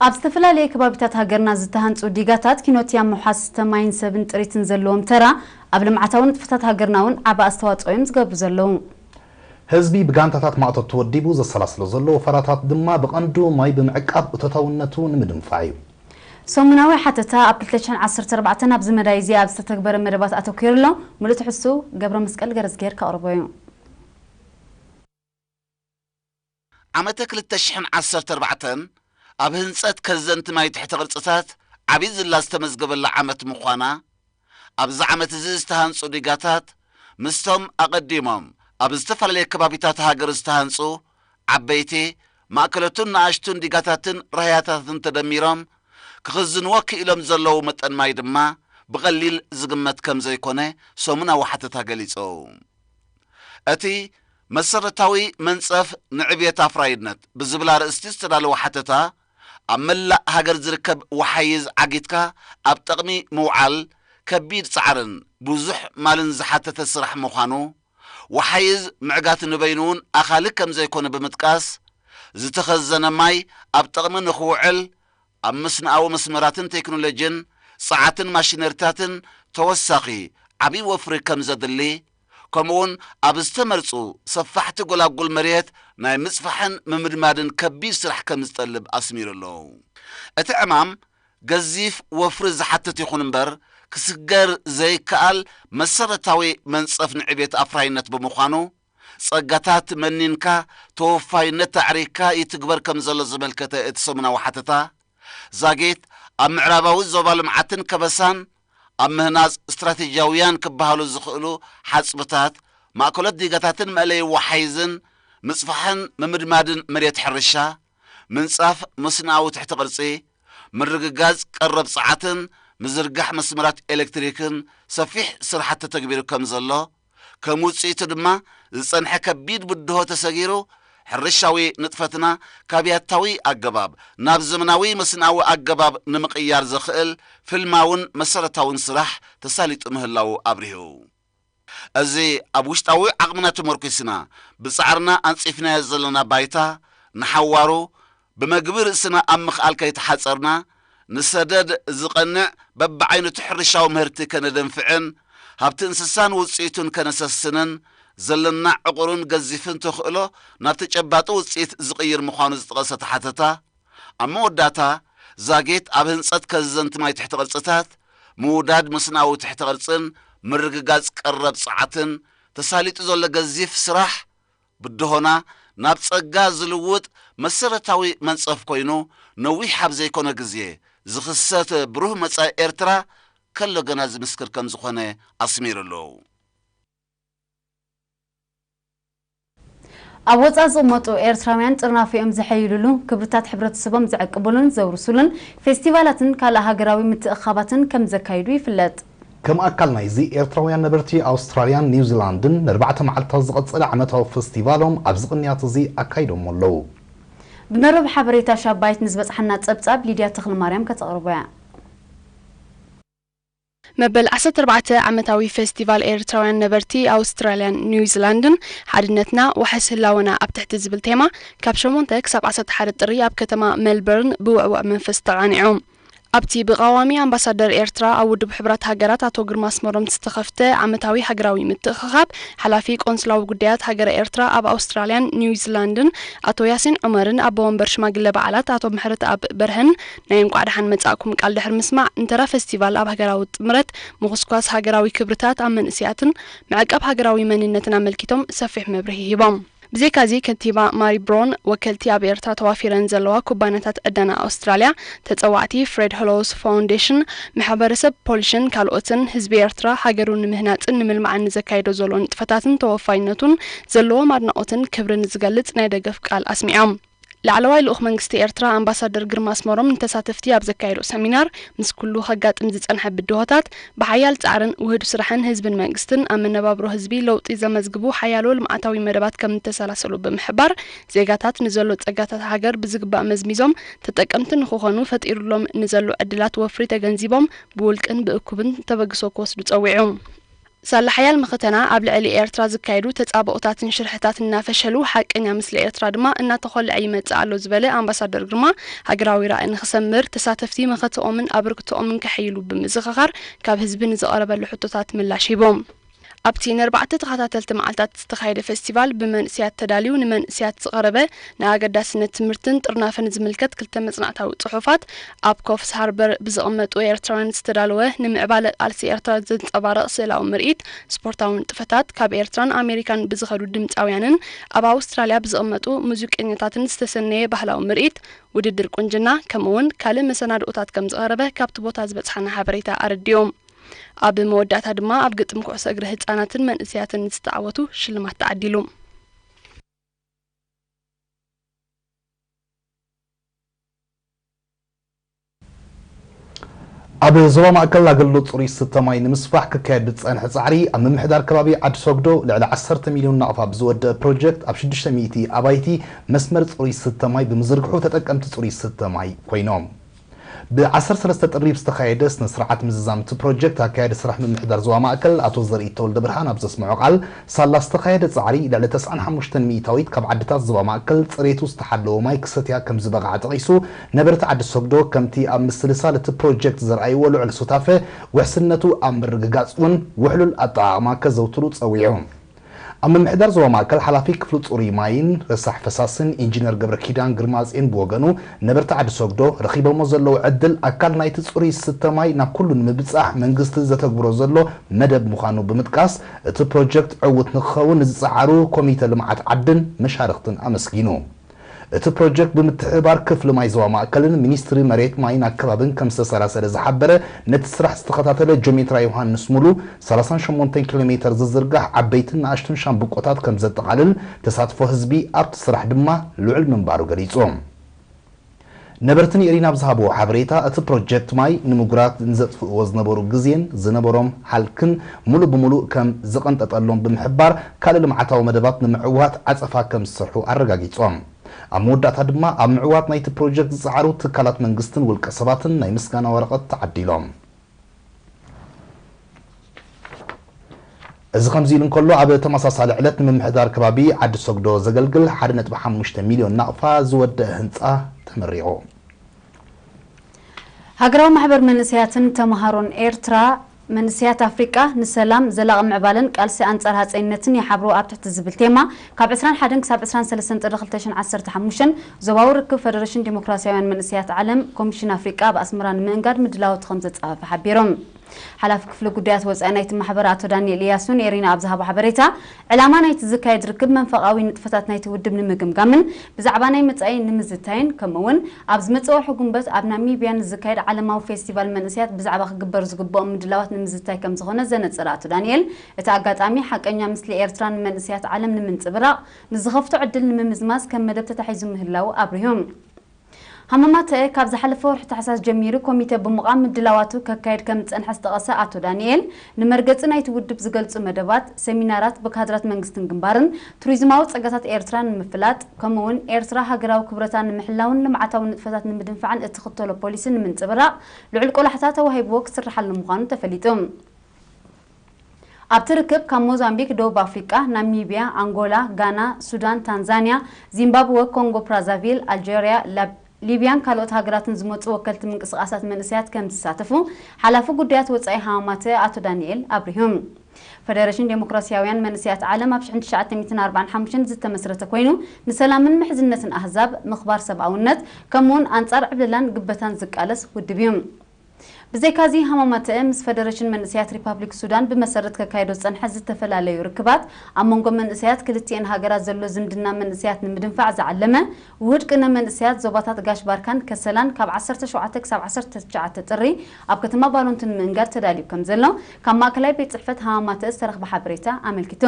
ኣብ ዝተፈላለየ ከባቢታት ሃገርና ዝተሃንጹ ዲጋታት ኪኖት ያም መውሓስ መስተ ማይን ሰብን ጥሪትን ዘለዎም ተራ፣ ኣብ ልምዓታዊ ንጥፈታት ሃገርና እውን ዓቢ ኣስተዋጽኦ እዮም ዝገብሩ ዘለዉ። ህዝቢ ብጋንታታት ማእቶት ተወዲቡ ዘሰላስሎ ዘሎ ወፈራታት ድማ ብቐንዱ ማይ ብምዕቃብ እቶታውነቱ ንምድንፋዕ እዩ። ሰሙናዊ ሓተታ ኣብ ክልተ ሽሕን ዓሰርተ ኣርባዕተን ኣብዚ መዳይ እዚ ኣብ ዝተተግበረ መደባት ኣተኲሩ ኣሎ። ምሉእ ትሕዝቱ ገብረ መስቀል ገረዝጌር ከቕርቦ እዩ። ዓመተ ክልተ ሽሕን ዓሰርተ ኣርባዕተን ኣብ ህንጸት ከዘንቲ ማይ ትሕተ ቅርጽታት ዓቢ ዝላ ዝተመዝገበላ ዓመት ምዃና፣ ኣብዚ ዓመት እዚ ዝተሃንጹ ዲጋታት ምስቶም ኣቐዲሞም ኣብ ዝተፈላለየ ከባቢታት ሃገር ዝተሃንጹ ዓበይቲ፣ ማእከለቱን ንኣሽቱን ዲጋታትን ራህያታትን ተደሚሮም ክኽዝንዎ ክኢሎም ዘለዉ መጠን ማይ ድማ ብቐሊል ዝግመት ከም ዘይኮነ ሰሙናዊ ሓተታ ገሊጹ። እቲ መሰረታዊ መንጸፍ ንዕብየት ኣፍራይነት ብዝብል ኣርእስቲ ዝተዳለወ ሓተታ፣ ኣብ መላእ ሃገር ዝርከብ ወሓይዝ ዓጊትካ ኣብ ጥቕሚ ምውዓል ከቢድ ጻዕርን ብዙሕ ማልን ዝሓተተ ስራሕ ምዃኑ፣ ወሓይዝ ምዕጋት ንበይኑ እውን ኣኻሊ ከም ዘይኮነ ብምጥቃስ፣ ዝተኸዘነ ማይ ኣብ ጥቕሚ ንኽውዕል ኣብ መስንኣዊ መስመራትን ቴክኖሎጂን ጸዓትን ማሽነሪታትን ተወሳኺ ዓብዪ ወፍሪ ከም ዘድሊ፣ ከምኡውን ኣብ ዝተመርጹ ሰፋሕቲ ጎላጉል መሬት ናይ ምጽፋሕን ምምድማድን ከቢድ ስራሕ ከም ዝጠልብ ኣስሚሩ ኣሎ። እቲ ዕማም ገዚፍ ወፍሪ ዝሓትት ይኹን እምበር፣ ክስገር ዘይከኣል መሰረታዊ መንጸፍ ንዕቤት ኣፍራይነት ብምዃኑ፣ ጸጋታት መኒንካ ተወፋይነት ኣዕሪግካ ይትግበር ከም ዘሎ ዘመልከተ እቲ ሰሙናዊ ሓተታ፣ ዛጊት ኣብ ምዕራባዊ ዞባ ልምዓትን ከበሳን ኣብ ምህናጽ ስትራቴጂያውያን ክበሃሉ ዝኽእሉ ሓጽብታት፣ ማእከሎት ዲጋታትን መእለዪ ወሓይዝን፣ ምጽፋሕን ምምድማድን መሬት ሕርሻ፣ ምንጻፍ መስንኣዊ ትሕቲ ቅርጺ፣ ምርግጋጽ ቀረብ ጸዓትን ምዝርጋሕ መስመራት ኤሌክትሪክን ሰፊሕ ስራሓት ተተግቢሩ ከም ዘሎ፣ ከም ውጽኢቱ ድማ ዝጸንሐ ከቢድ ብድሆ ተሰጊሩ፣ ሕርሻዊ ንጥፈትና ካብ ያታዊ ኣገባብ ናብ ዘመናዊ መስንኣዊ ኣገባብ ንምቕያር ዘኽእል ፍልማውን መሰረታውን ስራሕ ተሳሊጡ ምህላዉ ኣብሪሁ። እዚ ኣብ ውሽጣዊ ዓቕምና ተመርኲስና ብጻዕርና ኣንጺፍናዮ ዘለና ባይታ፣ ንሓዋሩ ብመግቢ ርእስና ኣብ ምኽኣል ከይተሓጸርና፣ ንሰደድ ዝቐንዕ በብዓይነቱ ሕርሻዊ ምህርቲ ከነደንፍዕን፣ ሃብቲ እንስሳን ውጽኢቱን ከነሰስንን፣ ዘለና ዕቑርን ገዚፍን ተኽእሎ ናብ ተጨባጢ ውጽኢት ዝቕይር ምዃኑ ዝጠቐሰ እቲ ሓተታ፣ ኣብ መወዳእታ፣ ዛጊት ኣብ ህንጸት ከዘንቲ ማይ ትሕተ ቅርጽታት፣ ምውዳድ መስንኣዊ ትሕተ ቅርጽን ምርግጋጽ ቀረብ ጸዓትን ተሳሊጡ ዘሎ ገዚፍ ስራሕ፣ ብድሆና ናብ ጸጋ ዝልውጥ መሰረታዊ መንጸፍ ኮይኑ፣ ነዊሕ ኣብ ዘይኮነ ግዜ ዝኽሰት ብሩህ መጻኢ ኤርትራ ከሎ ገና ዝምስክር ከም ዝኾነ ኣስሚሩሉ። ኣብ ወጻኢ ዝቕመጡ ኤርትራውያን ጥርናፊኦም ዘሐይሉሉ፣ ክብርታት ሕብረተሰቦም ዘዕቅቡሉን ዘውርሱሉን ፌስቲቫላትን ካልእ ሃገራዊ ምትእኽኻባትን ከም ዘካይዱ ይፍለጥ። ከም ኣካል ናይዚ፣ ኤርትራውያን ነበርቲ ኣውስትራልያን ኒውዚላንድን ንኣርባዕተ መዓልታት ዝቐጸለ ዓመታዊ ፈስቲቫሎም ኣብዚ ቅንያት እዚ ኣካይዶሞ ኣለዉ። ብመርበብ ሓበሬታ ሻባይት ንዝበጽሓና ጸብጻብ ሊድያ ተኽለማርያም ከተቕርቦ እያ። መበል ዓሰርተ ኣርባዕተ ዓመታዊ ፌስቲቫል ኤርትራውያን ነበርቲ ኣውስትራልያን ኒውዚላንድን ሓድነትና ዋሕስ ህላወና ኣብ ትሕቲ ዝብል ቴማ ካብ ሸሞንተ ክሳብ ዓሰርተ ሓደ ጥሪ ኣብ ከተማ ሜልበርን ብውዕዉዕ መንፈስ ተቓኒዑ። ኣብቲ ብቐዋሚ ኣምባሳደር ኤርትራ ኣብ ውድብ ሕቡራት ሃገራት ኣቶ ግርማ ኣስመሮም ዝተኸፍተ ዓመታዊ ሃገራዊ ምትእኽኻብ፣ ሓላፊ ቆንስላዊ ጉዳያት ሃገረ ኤርትራ ኣብ ኣውስትራልያን ኒውዚላንድን ኣቶ ያሲን ዑመርን ኣቦ ወንበር ሽማግለ በዓላት ኣቶ ምሕረተኣብ በርሀን ናይ እንቋዕ ደሓን መጻእኩም ቃል ድሕሪ ምስማዕ፣ ንተራ ፈስቲቫል ኣብ ሃገራዊ ጥምረት፣ ምኹስኳስ ሃገራዊ ክብርታት ኣብ መንእሰያትን ምዕቃብ ሃገራዊ መንነትን ኣመልኪቶም ሰፊሕ መብርሂ ሂቦም። ብዘይካዚ፣ ከንቲባ ማሪ ብሮን፣ ወከልቲ ኣብ ኤርትራ ተዋፊረን ዘለዋ ኩባንያታት ዕደና ኣውስትራልያ፣ ተጸዋዕቲ ፍሬድ ሆሎውስ ፋውንዴሽን፣ ማሕበረሰብ ፖሊሽን ካልኦትን፣ ህዝቢ ኤርትራ ሃገሩ ንምህናጽን ንምልማዕን ንዘካይዶ ዘሎ ንጥፈታትን ተወፋይነቱን ዘለዎም ኣድናቖትን ክብርን ዝገልጽ ናይ ደገፍ ቃል ኣስሚዖም። ላዕለዋይ ልኡኽ መንግስቲ ኤርትራ ኣምባሳደር ግርማ ኣስመሮም ንተሳተፍቲ ኣብ ዘካየዶ ሰሚናር፣ ምስ ኩሉ ከጋጥም ዝጸንሐ ብድሆታት፣ ብሓያል ጻዕርን ውህድ ስራሕን ህዝብን መንግስትን ኣብ መነባብሮ ህዝቢ ለውጢ ዘመዝግቡ ሓያሎ ልምዓታዊ መደባት ከም እተሰላሰሉ ብምሕባር፣ ዜጋታት ንዘሎ ጸጋታት ሃገር ብዝግባእ መዝሚዞም ተጠቀምቲ ንክኾኑ ፈጢሩሎም ንዘሎ ዕድላት ወፍሪ ተገንዚቦም ብውልቅን ብእኩብን ተበግሶ ክወስዱ ጸዊዑ። ሳላ ሓያል መኸተና ኣብ ልዕሊ ኤርትራ ዝካየዱ ተጻብኦታትን ሽርሕታትን እናፈሸሉ፣ ሓቀኛ ምስሊ ኤርትራ ድማ እናተኾልዐ ይመጽእ ኣሎ ዝበለ ኣምባሳደር ግርማ፣ ሃገራዊ ራእይ ንኽሰምር፣ ተሳተፍቲ መኸተኦምን ኣበርክቶኦምን ከሐይሉ ብምዝኽኻር፣ ካብ ህዝቢ ንዝቐረበሉ ሕቶታት ምላሽ ሂቦም። ኣብቲ ንኣርባዕተ ተኸታተልቲ መዓልታት ዝተኻየደ ፈስቲቫል፣ ብመንእሰያት ተዳልዩ ንመንእሰያት ዝቐረበ፣ ንኣገዳስነት ትምህርትን ጥርናፈን ዝምልከት ክልተ መጽናዕታዊ ጽሑፋት፣ ኣብ ኮፍስ ሃርበር ብዝቕመጡ ኤርትራውያን ዝተዳለወ፣ ንምዕባለ ቃልሲ ኤርትራ ዘንጸባርቕ ስእላዊ ምርኢት፣ ስፖርታዊ ንጥፈታት፣ ካብ ኤርትራን ኣሜሪካን ብዝኸዱ ድምጻውያንን ኣብ ኣውስትራልያ ብዝቕመጡ ሙዚቀኛታትን ዝተሰነየ ባህላዊ ምርኢት፣ ውድድር ቁንጅና፣ ከምኡ'ውን ካልእ መሰናድኦታት ከም ዝቐረበ ካብቲ ቦታ ዝበጽሓና ሓበሬታ ኣረዲኦም። ኣብ መወዳእታ ድማ ኣብ ግጥም ኩዕሶ እግሪ ህጻናትን መንእሰያትን ዝተዓወቱ ሽልማት ተዓዲሉ። ኣብ ዞባ ማእከል ኣገልግሎት ጽሩይ ዝስተ ማይ ንምስፋሕ ክካየድ ዝጸንሐ ጻዕሪ፣ ኣብ ምምሕዳር ከባቢ ዓዲ ሶግዶ ልዕሊ ዓሰርተ ሚልዮን ናቕፋ ብዝወደአ ፕሮጀክት ኣብ ሽዱሽተ ሚእቲ ኣባይቲ መስመር ጽሩይ ዝስተ ማይ ብምዝርግሑ ተጠቀምቲ ጽሩይ ዝስተ ማይ ኮይኖም። ብ ዓሰርተ ሰለስተ ጥሪ ዝተኻየደ ስነ ስርዓት ምዝዛም እቲ ፕሮጀክት፣ ኣካያዲ ስራሕ ምምሕዳር ዞባ ማእከል ኣቶ ዘርኢ ተወልደ ብርሃን ኣብ ዘስምዖ ቃል፣ ሳላ ዝተኻየደ ጻዕሪ፣ ልዕሊ ተስዓን ሓሙሽተን ሚእታዊት ካብ ዓድታት ዞባ ማእከል ጽሬቱ ዝተሓለወ ማይ ክሰትያ ከም ዝበቕዓ ጠቒሱ፣ ነበርቲ ዓዲ ሶግዶ ከምቲ ኣብ ምስሊ ሳላ እቲ ፕሮጀክት ዘርኣይዎ ልዑል ሱታፈ፣ ውሕስነቱ ኣብ ምርግጋጽ እውን ውሕሉል ኣጠቓቕማ ከዘውትሩ ጸዊዑ። ኣብ ምምሕዳር ዞባ ማእከል ሓላፊ ክፍሊ ጽሩይ ማይን ረሳሕ ፈሳስን ኢንጂነር ገብረኪዳን ግርማጼን ብወገኑ፣ ነበርቲ ዓዲ ሶግዶ ረኺቦሞ ዘለዉ ዕድል ኣካል ናይቲ ጽሩይ ዝስተ ማይ ናብ ኩሉ ንምብጻሕ መንግስቲ ዘተግብሮ ዘሎ መደብ ምዃኑ ብምጥቃስ፣ እቲ ፕሮጀክት ዕዉት ንክኸውን ንዝጸዓሩ ኮሚተ ልምዓት ዓድን መሻርኽትን ኣመስጊኑ። እቲ ፕሮጀክት ብምትሕብባር ክፍሊ ማይ ዞባ ማእከልን ሚኒስትሪ መሬት ማይን ኣከባብን ከም ዝተሰላሰለ ዝሓበረ ነቲ ስራሕ ዝተኸታተለ ጆሜትራ ዮሃንስ ሙሉ፣ ሰላሳን ሸሞንተን ኪሎ ሜተር ዝዝርጋሕ ዓበይትን ንኣሽቱን ሻምብቆታት ከም ዘጠቓልል፣ ተሳትፎ ህዝቢ ኣብቲ ስራሕ ድማ ልዑል ምንባሩ ገሊጹ። ነበርቲ ንኤሪና ኣብ ዝሃብዎ ሓበሬታ፣ እቲ ፕሮጀክት ማይ ንምጉራት ንዘጥፍእዎ ዝነበሩ ግዜን ዝነበሮም ሃልክን ሙሉእ ብሙሉእ ከም ዝቐንጠጠሎም ብምሕባር፣ ካልእ ልምዓታዊ መደባት ንምዕዋት ዓጸፋ ከም ዝሰርሑ ኣረጋጊጾም። ኣብ መወዳእታ ድማ ኣብ ምዕዋት ናይቲ ፕሮጀክት ዝጸዓሩ ትካላት መንግስትን ውልቀ ሰባትን ናይ ምስጋና ወረቐት ተዓዲሎም። እዚ ከምዚ ኢሉ እንከሎ፣ ኣብ ተመሳሳሊ ዕለት ንምምሕዳር ከባቢ ዓዲ ሶግዶ ዘገልግል ሓደ ነጥቢ ሓሙሽተ ሚልዮን ናቕፋ ዝወደአ ህንጻ ተመሪቑ። ሃገራዊ ማሕበር መንእሰያትን ተመሃሮን ኤርትራ፣ መንእሰያት ኣፍሪቃ ንሰላም፣ ዘላቒ ምዕባለን ቃልሲ ኣንጻር ሃጸይነትን ይሓብሩ ኣብ ትሕቲ ዝብል ቴማ፣ ካብ ዕስራን ሓደን ክሳብ ዕስራን ሰለስተን ጥሪ ክልተ ሽሕን ዓሰርተ ሓሙሽተን ዞባዊ ርክብ ፈደረሽን ዲሞክራስያውያን መንእሰያት ዓለም ኮሚሽን ኣፍሪቃ ኣብ ኣስመራ ንምእንጋድ ምድላዋቱ ከም ዘጻፈፈ ሓቢሮም። ሓላፊ ክፍሊ ጉዳያት ወጻኢ ናይቲ ማሕበር ኣቶ ዳንኤል እያሱ ንኤሪና ኣብ ዝሃቦ ሓበሬታ፣ ዕላማ ናይቲ ዝካየድ ርክብ መንፈቓዊ ንጥፈታት ናይቲ ውድብ ንምግምጋምን ብዛዕባ ናይ መጻኢ ንምዝታይን፣ ከምኡ'ውን ኣብ ዝመጽእ ወርሒ ጉንበት ኣብ ናሚብያ ንዝካየድ ዓለማዊ ፌስቲቫል መንእሰያት ብዛዕባ ክግበር ዝግብኦም ምድላዋት ንምዝታይ ከም ዝኾነ ዘነጸረ ኣቶ ዳንኤል፣ እቲ ኣጋጣሚ ሓቀኛ ምስሊ ኤርትራ ንመንእሰያት ዓለም ንምንጽብራቕ፣ ንዝኸፍቶ ዕድል ንምምዝማዝ ከም መደብ ተታሒዙ ምህላዉ ኣብሪሁ። ሃማማተኤ ካብ ዝሓለፈ ወርሒ ታሕሳስ ጀሚሩ ኮሚተ ብምቋም ምድላዋቱ ከካየድ ከም ዝጸንሐ ዝጠቐሰ ኣቶ ዳንኤል፣ ንመርገጺ ናይቲ ውድብ ዝገልጹ መደባት፣ ሰሚናራት ብካድራት መንግስትን ግንባርን፣ ቱሪዝማዊ ጸጋታት ኤርትራ ንምፍላጥ፣ ከምኡ'ውን ኤርትራ ሃገራዊ ክብረታ ንምሕላውን ልምዓታዊ ንጥፈታት ንምድንፋዕን እትኽተሎ ፖሊሲ ንምንጽብራቕ ልዑል ቆላሕታ ተዋሂብዎ ክስርሓሉ ምዃኑ ተፈሊጡ። ኣብቲ ርክብ ካብ ሞዛምቢክ፣ ደቡብ ኣፍሪቃ፣ ናሚብያ፣ ኣንጎላ፣ ጋና፣ ሱዳን፣ ታንዛንያ፣ ዚምባብወ፣ ኮንጎ ብራዛቪል፣ ኣልጀርያ፣ ላብ-፣ ሊብያን ካልኦት ሃገራትን ዝመጹ ወከልቲ ምንቅስቓሳት መንእሰያት ከም ዝሳተፉ ሓላፊ ጉዳያት ወጻኢ ሃማማተ ኣቶ ዳንኤል ኣብሪሁ። ፈደረሽን ዴሞክራስያውያን መንእሰያት ዓለም ኣብ ሽሕን ትሽዓተ ሚእትን ኣርባዓን ሓሙሽተን ዝተመስረተ ኮይኑ፣ ንሰላምን ምሕዝነትን ኣህዛብ፣ ምኽባር ሰብኣውነት፣ ከምኡውን ኣንጻር ዕብለላን ግበታን ዝቃለስ ውድብ እዩ። ብዘይካዚ፣ ሃማማተኤ ምስ ፈደረሽን መንእሰያት ሪፓብሊክ ሱዳን ብመሰረት ከካየዶ ዝጸንሐ ዝተፈላለዩ ርክባት፣ ኣብ መንጎ መንእሰያት ክልቲኤን ሃገራት ዘሎ ዝምድና መንእሰያት ንምድንፋዕ ዝዓለመ ውሁድ ቅነ መንእሰያት ዞባታት ጋሽ ባርካን ከሰላን ካብ ዓሰርተ ሸውዓተ ክሳብ ዓሰርተ ትሽዓተ ጥሪ ኣብ ከተማ ባሮንትን ምእንጋድ ተዳልዩ ከም ዘሎ ካብ ማእከላይ ቤት ጽሕፈት ሃማማተኤ ዝተረኽበ ሓበሬታ ኣመልኪቱ።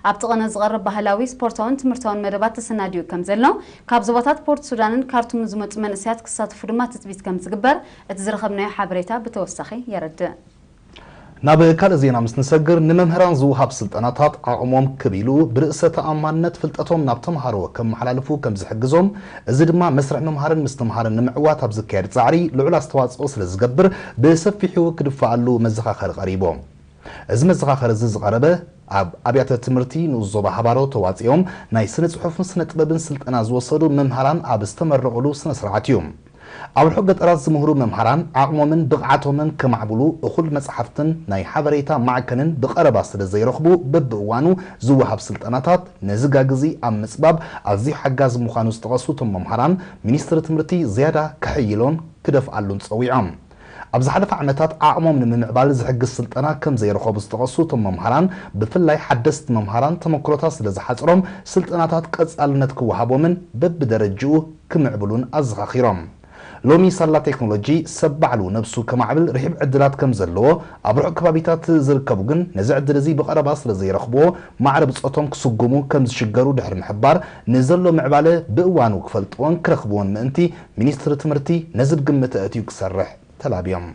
ኣብቲ ቅነ ዝቐርብ ባህላዊ፣ ስፖርታውን ትምህርታውን መደባት ተሰናዲኡ ከም ዘሎ፣ ካብ ዞባታት ፖርት ሱዳንን ካርቱምን ዝመጹ መንእሰያት ክሳተፉ ድማ ትጽቢት ከም ዝግበር እቲ ዝረኸብናዮ ሓበሬታ ብተወሳኺ የረድእ። ናብ ካልእ ዜና ምስ ንሰግር፣ ንመምህራን ዝወሃብ ስልጠናታት ዓቕሞም ክብ ኢሉ ብርእሰ ተኣማንነት ፍልጠቶም ናብ ተምሃሮ ከመሓላልፉ ከም ዝሕግዞም፣ እዚ ድማ መስርሕ ምምሃርን ምስትምሃርን ንምዕዋት ኣብ ዝካየድ ጻዕሪ ልዑል ኣስተዋጽኦ ስለ ዝገብር ብሰፊሑ ክድፋኣሉ መዘኻኸሪ ቀሪቡ። እዚ መዘኻኸሪ እዚ ዝቐረበ ኣብ ኣብያተ ትምህርቲ ንኡስ ዞባ ሃባሮ ተዋፂኦም ናይ ስነ ፅሑፍን ስነ ጥበብን ስልጠና ዝወሰዱ መምሃራን ኣብ ዝተመረቑሉ ስነ ስርዓት እዩ። ኣብ ርሑቕ ገጠራት ዝምህሩ መምሃራን ዓቕሞምን ብቕዓቶምን ከማዕብሉ እኹል መፅሓፍትን ናይ ሓበሬታ ማዕከንን ብቐረባ ስለ ዘይረኽቡ በብእዋኑ ዝወሃብ ስልጠናታት ነዚ ጋግዚ ኣብ ምፅባብ ኣዝዩ ሓጋዚ ምዃኑ ዝጠቐሱ እቶም መምሃራን ሚኒስትሪ ትምህርቲ ዝያዳ ክሕይሎን ክደፍኣሉን ፀዊዖም። ኣብ ዝሓለፈ ዓመታት ዓቕሞም ንምምዕባል ዝሕግዝ ስልጠና ከም ዘይረኸቡ ዝጠቐሱ እቶም መምሃራን ብፍላይ ሓደስቲ መምሃራን ተመክሮታት ስለ ዝሓፅሮም ስልጠናታት ቀፃልነት ክወሃቦምን በብደረጅኡ ክምዕብሉን ኣዘኻኺሮም። ሎሚ ሳላ ቴክኖሎጂ ሰብ ባዕሉ ነብሱ ከማዕብል ርሒብ ዕድላት ከም ዘለዎ ኣብ ርሑቕ ከባቢታት ዝርከቡ ግን ነዚ ዕድል እዚ ብቐረባ ስለ ዘይረኽብዎ ማዕረ ብፆቶም ክስጉሙ ከም ዝሽገሩ ድሕሪ ምሕባር ንዘሎ ምዕባለ ብእዋኑ ክፈልጥዎን ክረኽብዎን ምእንቲ ሚኒስትሪ ትምህርቲ ነዚ ብግምት ኣእትዩ ክሰርሕ ተላብዮም።